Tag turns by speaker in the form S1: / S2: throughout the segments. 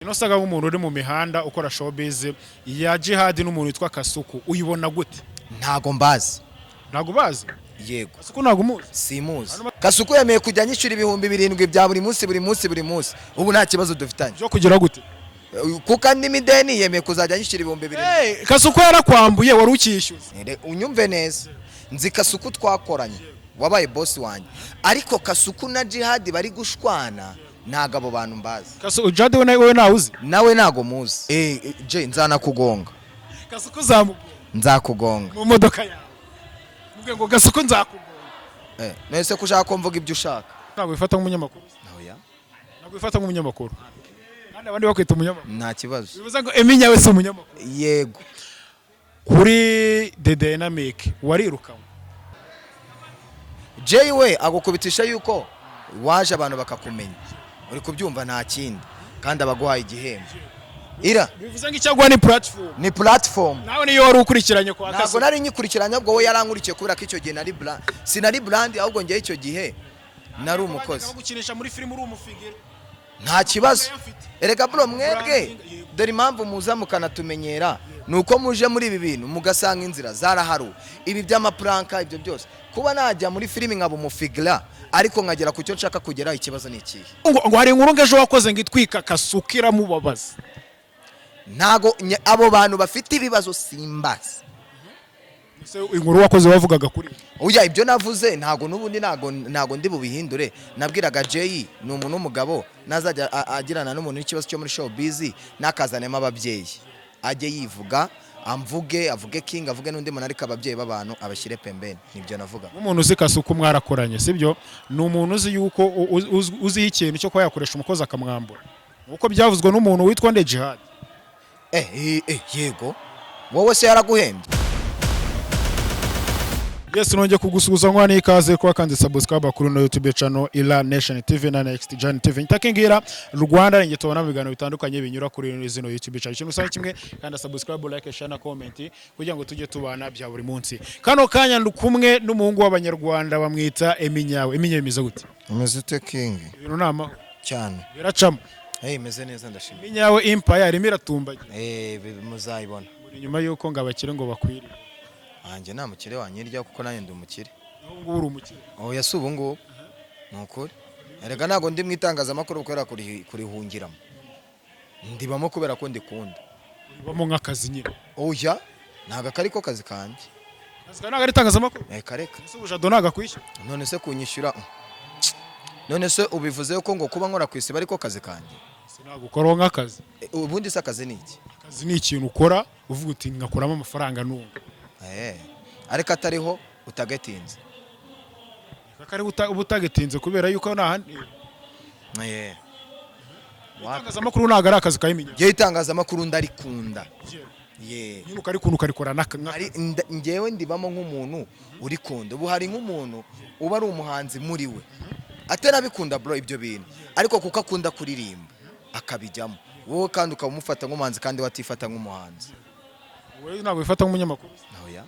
S1: Ino saga nk'umuntu uri mu mihanda ukora showbiz ya Jihad n'umuntu witwa Kasuku, uyibona gute?
S2: Ntago mbazi.
S1: Ntago bazi?
S2: Yego.
S1: Kasuku ntago umuzi?
S2: Simuzi. Kasuku yemeye kujya anyishyura 7000 bya buri munsi, buri munsi, buri munsi. Ubu nta kibazo dufitanye.
S1: Byo kugira gute?
S2: Kuko andi mideni yemeye kuzajya anyishyura 7000.
S1: Hey, Kasuku yarakwambuye wari ukishyuza?
S2: Unyumve neza, nzi Kasuku twakoranye, wabaye boss wanjye, ariko Kasuku na Jihad bari gushwana, ntago abo bantu mbazi.
S1: Kasuku Jihad we nawe nawe uzi?
S2: Nawe ntago muzi. Jay, nzanakugonga.
S1: Kasuku zamugonga?
S2: Nzakugonga.
S1: Mu modoka yawe mubwiye ngo "Kasuku nzakugonga"?
S2: None se ko ushaka ko mvuga ibyo ushaka?
S1: Ntabwo wifata nk'umunyamakuru?
S2: Oya.
S1: Ntabwo wifata nk'umunyamakuru kandi abandi bakwita umunyamakuru?
S2: Nta kibazo.
S1: Bivuze ngo Emmy nyawe si umunyamakuru?
S2: Yego.
S1: Kuri The Dynamic warirukanwe?
S2: Jay we agukubitisha yuko waje abantu bakakumenya, uri kubyumva? Nta kindi, kandi abaguhaye igihembo ira.
S1: Bivuze ngo icyaguha ni platform?
S2: Ni platform.
S1: Nawe niyo wari ukurikiranye kwa
S2: Ntabwo
S1: Kasuku?
S2: nari nyikurikiranye, ahubwo we yarankurikiye kubera ko icyo gihe nari brand, sinari brand, ahubwo njyewe icyo gihe nari umukozi.
S1: Bagukinisha muri filime uri umufigure.
S2: Nta kibazo. Erega bro, mwebwe dore impamvu muza mukanatumenyera ni uko muje muri ibi bintu mugasanga inzira zaraharuwe, ibi by'amaprank, ibyo byose. Kuba najya muri filimi nkaba umufigira ariko nkagera ku cyo nshaka kugeraho, ikibazo ni ikihe?
S1: Ngo hari inkuru ngo ejo wakoze ngo itwika Kasuku iramubabaza.
S2: Ntago abo bantu bafite ibibazo simbazi.
S1: Ese inkuru wakoze wavugaga kuri?
S2: Oya, ibyo navuze ntago n'ubundi ntago ndi bubihindure. Nabwiraga Jay ni umuntu w'umugabo, nazajya agirana n'umuntu n'ikibazo cyo muri showbiz nakazanemo ababyeyi, ajye yivuga, amvuge, avuge King, avuge n'undi muntu, ariko ababyeyi b'abantu abashyire pembeni. Nibyo navuga.
S1: Nk'umuntu uzi Kasuku mwarakoranye, sibyo? Ni umuntu uzi yuko uziho ikintu cyo kuba yakoresha umukozi akamwambura, uko byavuzwe n'umuntu witwa nde, Jihad.
S2: Yego, wowe se yaraguhembye?
S1: Yes, nongeye kugusuhuza nkwa n'ikaze kuba kandi subscribe kuri no YouTube channel Ila Nation TV na Next Gen TV. Ntakingira Rwanda nge tubona mu biganiro bitandukanye binyura kuri zino YouTube channel. Ikintu usaba kimwe: kandi subscribe, like, share na comment kugira ngo tujye tubana bya buri munsi. Kano kanya ndi kumwe n'umuhungu w'Abanyarwanda bamwita Eminyawe. Eminyawe, bimeze gute?
S2: Umeze ute, King?
S1: Ibintu nama
S2: Cyane.
S1: biracamo.
S2: Hey, imeze neza, ndashima.
S1: Eminyawe Empire irimo iratumbagira.
S2: Muzayibona.
S1: Buri nyuma yuko ngo abakire ngo bakwiriye.
S2: Wanjye nta mukire wanyirya kuko nanjye ndi umukire.
S1: Ubu ngubu uri umukire?
S2: Oya, si ubu ngubu, ni ukuri. Erega ntabwo ndi mu itangazamakuru kubera kurihungiramo, ndibamo kubera ko ndikunda.
S1: Uribamo nk'akazi nyine?
S2: Oya, ntabwo akari ko kazi kanjye.
S1: Akazi kawe ntabwo ari itangazamakuru?
S2: Reka reka.
S1: Ese ubu Jado ntabwo akwishyura?
S2: None se kunyishyura, none se ubivuze ko ngo kuba nkora ku isibo ariko kazi kanjye?
S1: Sinagukoraho nk'akazi.
S2: Ubundi se akazi ni iki?
S1: Akazi ni ikintu ukora uvuga uti "Nkakuramo amafaranga numva."
S2: Ariko atariho utagatinze.
S1: Kari uba utagatinze kubera yuko nta handi. Itangazamakuru ntabwo ari akazi kayimenya?
S2: Njyewe itangazamakuru ndarikunda.
S1: Nyine ukarikunda ukarikora
S2: Njyewe ndibamo nk'umuntu urikunda. Ubu hari nk'umuntu uba ari umuhanzi muri we atarabikunda bro ibyo bintu, ariko kuko akunda kuririmba akabijyamo. Wowe kandi ukaba umufata nk'umuhanzi kandi watifata nk'umuhanzi.
S1: Wowe ntabwo wifata nk'umunyamakuru?
S2: Oya.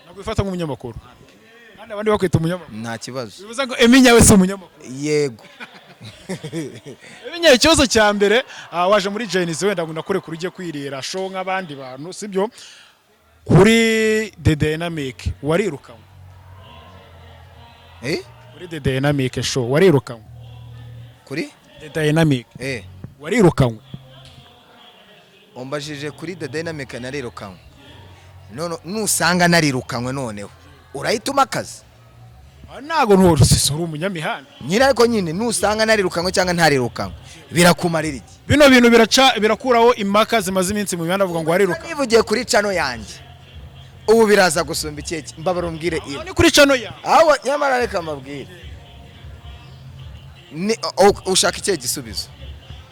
S1: Ntabwo wifata nk'umunyamakuru kandi abandi bakwita umunyamakuru?
S2: Nta kibazo.
S1: Bivuze ngo Emmy nyawe si umunyamakuru?
S2: Yego.
S1: Emmy nyawe, ikibazo cya mbere, waje muri Gen-Z, wenda ngo nakure kuri ujye kwirira show nk'abandi bantu, sibyo? Kuri The Dynamic warirukanwe?
S2: Eh?
S1: Kuri The Dynamic show warirukanwe?
S2: Kuri?
S1: The Dynamic. Warirukanwe?
S2: Umbajije kuri The Dynamic narirukanwe? None nusanga narirukanwe, noneho urahita umpa akazi?
S1: Ntabwo ntuzi, uri umunyamihanda.
S2: Nyine, ariko nyine nusanga narirukanwe cyangwa ntarirukanwe, birakumarira iki?
S1: Bino bintu biraca birakuraho impaka zimaze iminsi mu mihanda bavuga ngo warirukanwe.
S2: Nivugiye kuri channel yanjye, ubu biraza gusumba ikihe? Mbabara umbwire
S1: Aho
S2: ira.
S1: Ni kuri channel yawe.
S2: Aho nyamara reka mbabwire, ni ushaka ikihe gisubizo?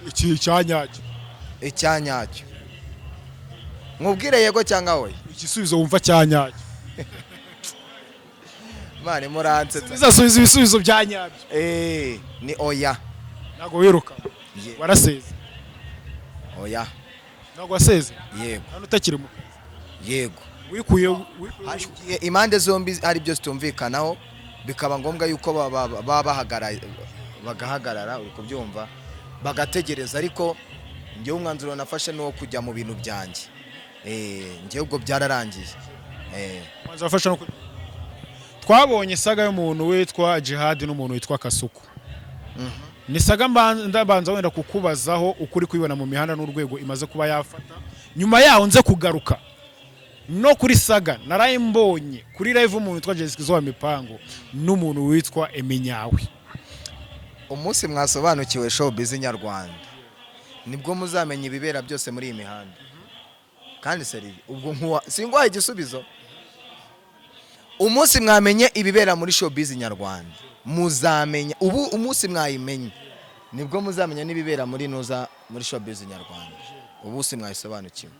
S1: Iki cyanyacyo.
S2: Icyanyacyo, nkubwire yego cyangwa oya?
S1: Igisubizo wumva cyanyacyo.
S2: Mane muransetsa.
S1: Bizasubiza ibisubizo bya nyabyo.
S2: Ni oya.
S1: Ntabwo wirukanwe?
S2: Ye.
S1: Waraseze?
S2: Oya.
S1: Ntabwo waseze?
S2: Yego.
S1: Hano utakiri mu kazi?
S2: Yego.
S1: Wikuye.
S2: Hari igihe impande zombi hari ibyo zitumvikanaho, bikaba ngombwa yuko baba bagahagarara, uri kubyumva, bagategereza, ariko Njyewe umwanzuro nafashe ni uwo kujya mu bintu byanjye. Njyewe ubwo byararangiye.
S1: Umwanzuro wafashe no twabonye saga y'umuntu witwa Jihad n'umuntu witwa Kasuku. Ni saga ndabanza wenda kukubazaho ukuri kuyibona mu mihanda n'urwego imaze kuba yafata, nyuma yaho nze kugaruka no kuri saga naraye mbonye kuri live umuntu witwa Jessica wa Mipango n'umuntu witwa Eminyawe.
S2: Umunsi mwasobanukiwe showbiz nyarwanda, nibwo muzamenya ibibera byose muri iyi mihanda. Kandi seri ubwo nkuwa singuhaye igisubizo. Umunsi mwamenye ibibera muri showbiz nyarwanda, muzamenya ubu. Umunsi mwayimenye, nibwo muzamenya n'ibibera muri nuza muri showbiz nyarwanda. Ubu si mwayisobanukiwe,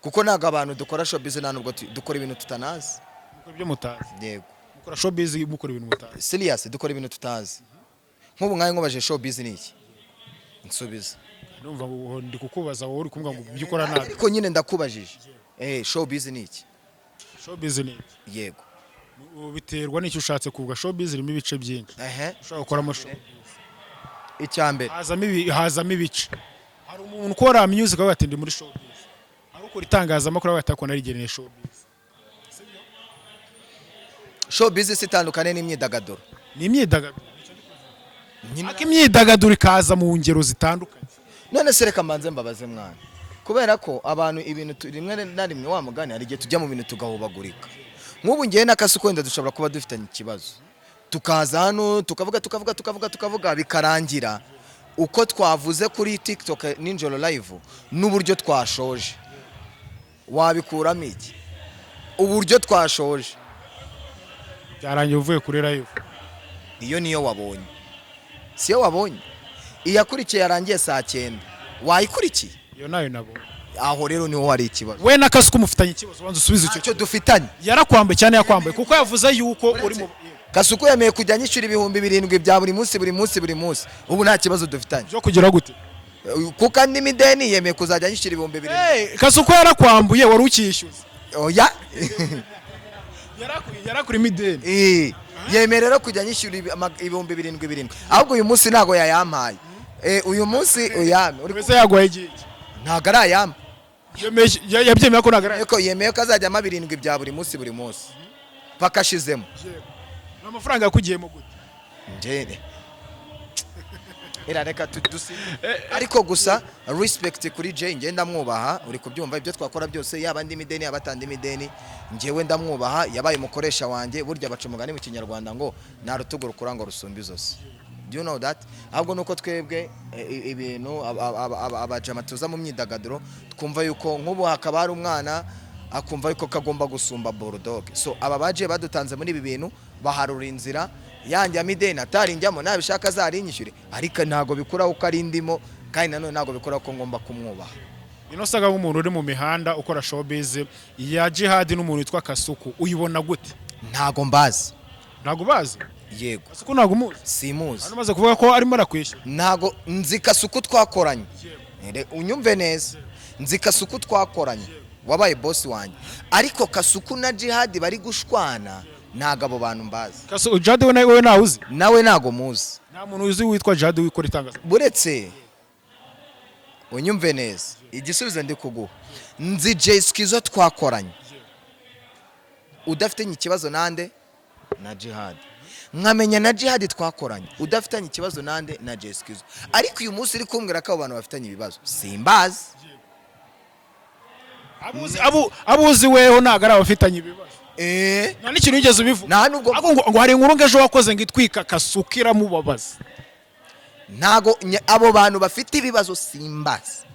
S2: kuko ntabwo abantu dukora showbiz nta nubwo dukora ibintu tutanazi.
S1: Mukora ibyo mutazi?
S2: Yego.
S1: Mukora showbiz, mukora ibintu mutazi?
S2: Serious, dukora ibintu tutazi. Nk'ubu nkawe nkubaje, showbiz ni iki? Nsubiza.
S1: Ndumva ngo ndi kukubaza, wowe uri kumbwira ngo ibyo ukora nabi.
S2: Ariko nyine ndakubajije, showbiz ni iki?
S1: Showbiz ni iki?
S2: Yego.
S1: Ubu biterwa n'icyo ushatse kuvuga. Showbiz irimo ibice byinshi. Ushobora gukoramo showbiz.
S2: Icya mbere.
S1: Hazamo ibice. Hari umuntu ukora music avuga ati: "Ndi muri showbiz." Hari ukora itangazamakuru avuga ati: "Ariko narigeneye showbiz."
S2: Showbiz si itandukane n'imyidagaduro?
S1: Ni imyidagaduro.
S2: Nyine.
S1: Ariko imyidagaduro ikaza mu ngero zitandukanye.
S2: None se reka mbanze mbabaze mwana, kubera ko abantu ibintu rimwe na rimwe, wa mugani, hari igihe tujya mu bintu tugahubagurika. Nk'ubu ngewe n'Akasuku wenda dushobora kuba dufitanye ikibazo, tukaza hano tukavuga, tukavuga, tukavuga, tukavuga, bikarangira uko twavuze kuri TikTok nijoro live n'uburyo twashoje. Wabikuramo iki, uburyo twashoje?
S1: Byarangiye uvuye kuri live.
S2: Iyo niyo wabonye, siyo wabonye? Iyakurikiye yarangiye saa 9, wayikurikiye?
S1: Iyo nayo nabonye.
S2: Aho rero niho hari ikibazo.
S1: We na Kasuku mufitanye ikibazo? Banza usubize icyo.
S2: Ntacyo dufitanye.
S1: Yarakwambaye cyane, yakwambaye kuko yavuze yuko uri mu
S2: Kasuku yemeye kujya anyishyura 7,000 bya buri munsi, buri munsi, buri munsi. Ubu nta kibazo dufitanye.
S1: Byo kugira gute?
S2: Kuko andi mideni yemeye kuzajya anyishyura 7,000.
S1: Hey, Kasuku yarakwambuye, wari ukiyishyuza?
S2: Oya.
S1: Yarakurimo ideni.
S2: Yemeye rero kujya anyishyura 7,000 7. Ahubwo uyu munsi ntabwo yayampaye. Uyu munsi uyame.
S1: Mbese yaguhaye igihe?
S2: Ntabwo arayampa.
S1: Yabyemeye ko ntabwo ari
S2: Ariko yemeye ko azajya ampa 7 bya buri munsi, buri munsi, paka ashizemo.
S1: Ni amafaranga yakugiyemo gute?
S2: Njye reka ariko gusa respect kuri Jay, njye ndamwubaha, uri kubyumva? Ibyo twakora byose, yaba andi mideni, yaba atandi mideni, njyewe ndamwubaha, yabaye umukoresha wanjye. Burya baca umugani mu Kinyarwanda ngo nta rutugu rukura ngo rusumbe izosi. Do you know that? Ahubwo nuko twebwe ibintu abajama tuza mu myidagaduro twumva yuko nk'ubu hakaba hari umwana akumva yuko kagomba gusumba Bulldog. So aba baje badutanze muri ibi bintu, baharura inzira yanjye amideni atarinjyamo, nabishaka azarinyishyure, ariko ntabwo bikuraho ko ari ndimo, kandi nanone ntabwo bikuraho ko ngomba kumwubaha.
S1: Ino saga nk'umuntu uri mu mihanda ukora showbiz ya Jihad n'umuntu witwa Kasuku, uyibona gute?
S2: Ntago mbazi.
S1: Ntabwo bazi?
S2: Yego.
S1: Kasuku ntabwo umuzi?
S2: Simuzi.
S1: Hano umaze kuvuga ko arimo arakwishyura.
S2: Ntago nzi Kasuku twakoranye. Unyumve neza, nzi Kasuku twakoranye wabaye boss wanjye, ariko Kasuku na Jihad bari gushwana, ntago abo bantu mbazi.
S1: Kasuku, Jihad we nawe nawe uzi?
S2: Nawe ntago muzi.
S1: Nta muntu uzi witwa Jihad wikora itangazamakuru?
S2: Buretse unyumve neza, igisubizo ndi kuguha: nzi Jay Skizo twakoranye udafitanye ikibazo nande? Na Jihad. Nkamenya na Jihad twakoranye udafitanye ikibazo nande? Na Jay Skizo. Ariko uyu munsi uri kumbwira ko abo bantu bafitanye ibibazo, simbazi.
S1: Abuzi weho ntabwo ari abafitanye ibibazo? Nta n'ikintu wigeze ubivuga?
S2: Nta nubwo.
S1: Ahubwo ngo hari inkuru ngo ejo wakoze ngo itwika Kasuku iramubabaza.
S2: Ntago abo bantu bafite ibibazo simbazi.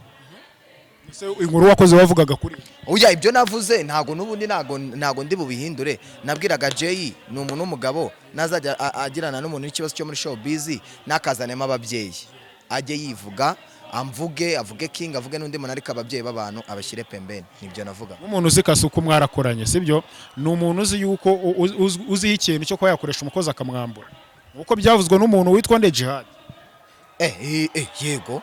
S1: Ese inkuru wakoze wavugaga kuri
S2: Oya, ibyo navuze ntago n'ubundi ntago ndi bubihindure. Nabwiraga Jay, ni umuntu w'umugabo, nazajya agirana n'umuntu n'ikibazo cyo muri showbiz nakazanemo ababyeyi, ajye yivuga, amvuge, avuge King, avuge n'undi muntu, ariko ababyeyi b'abantu abashyire pembeni. Nibyo navuga.
S1: Nk'umuntu uzi Kasuku mwarakoranye, sibyo? Ni umuntu uzi yuko uziho ikintu cyo kuba yakoresha umukozi akamwambura, nk'uko byavuzwe n'umuntu witwa nde, Jihad?
S2: Yego,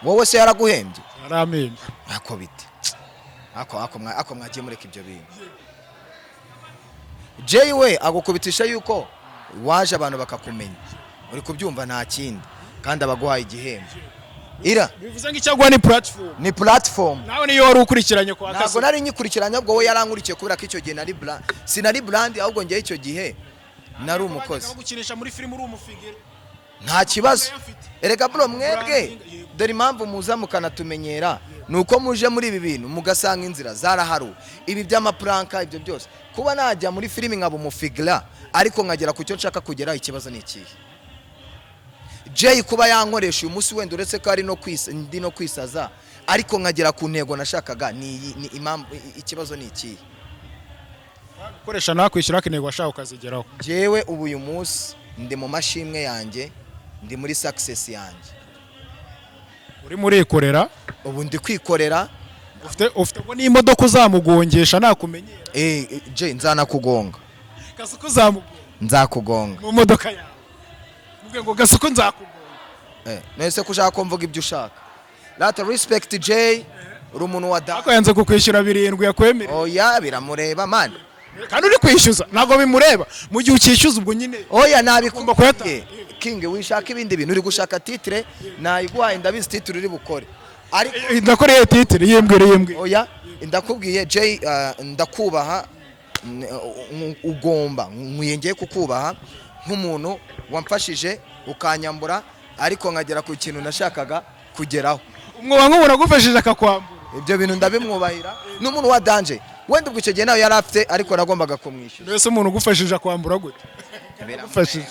S2: wowe se yaraguhembye?
S1: Yaramembye.
S2: Ako bite? Ako mwagiye mureka ibyo bintu. Jay we agukubitisha yuko waje abantu bakakumenya, uri kubyumva? Nta kindi, kandi abaguhaye igihembo. Ira.
S1: Bivuze ngo icyaguha ni platform.
S2: Ni platform.
S1: Nawe niyo wari ukurikiranye kwa
S2: Ntabwo
S1: Kasuku?
S2: nari nyikurikiranye, ahubwo we yarankurikiye, kubera ko icyo gihe nari brand, sinari brand, ahubwo njyewe icyo gihe nari umukozi.
S1: Bagukinisha muri filime uri umufigure.
S2: Nta kibazo erega bro, mwebwe dore impamvu muza mukanatumenyera ni uko muje muri ibi bintu mugasanga inzira zaraharuwe, ibi by'amaprank, ibyo byose. Kuba najya muri filimi nkaba umufigura ariko nkagera ku cyo nshaka kugera, ikibazo ni ikihe? Jay kuba yankoresha uyu munsi, wenda uretse ko ari no kwisa, ndi no kwisaza, ariko nkagera ku ntego nashakaga, ni iyi, ni impamvu, ikibazo ni ikihe?
S1: Gukoresha nakwishyura intego washaka ukazigeraho.
S2: Njyewe ubu uyu munsi ndi mu mashimwe yanjye, ndi muri success yanjye.
S1: Urimo urikorera.
S2: Ubu ndi kwikorera.
S1: Ufite ngo n'imodoka uzamugongesha nakumenyera.
S2: Jay, nzanakugonga.
S1: Kasuku uzamugonga.
S2: Nzakugonga.
S1: Mu modoka yawe, mubwiye ngo Gasuku nzakugonga.
S2: None ko ushaka ko mvuga ibyo ushaka? Rata respect Jay, uri umuntu wa da.
S1: Ariko yanze kukwishyura 7 yakwemereye.
S2: Oya, biramureba man.
S1: Kandi uri kwishyuza ntabwo bimureba, mu gihe ukishyuza ubwo nyine
S2: Oya.
S1: ugomba
S2: Nabikubwiye.
S1: kuyatanga.
S2: King, wishaka ibindi bintu, uri gushaka titre, nayiguhaye, ndabizi titre uri bukore, ariko
S1: Ndakoreye titre, yimbwire, yimbwire.
S2: Oya, ndakubwiye Jay, ndakubaha, ugomba nkwiye ngiye kukubaha nk'umuntu wamfashije ukanyambura ariko nkagera ku kintu nashakaga kugeraho.
S1: Umwoba nk'umuntu agufashije akakwambura.
S2: Ibyo bintu ndabimwubahira, ni umuntu wa danger. Wenda ubwo icyo gihe nawe yari afite, ariko nagombaga kumwishyura.
S1: Mbese umuntu ugufashije akwambura gute? Agufashije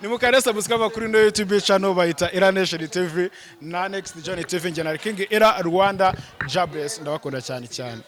S1: ni mukare subscribe kuri no YouTube channel bayita Era Nation TV na Next Journey TV. Njye na King Era Rwanda Jobless, ndabakunda cyane cyane.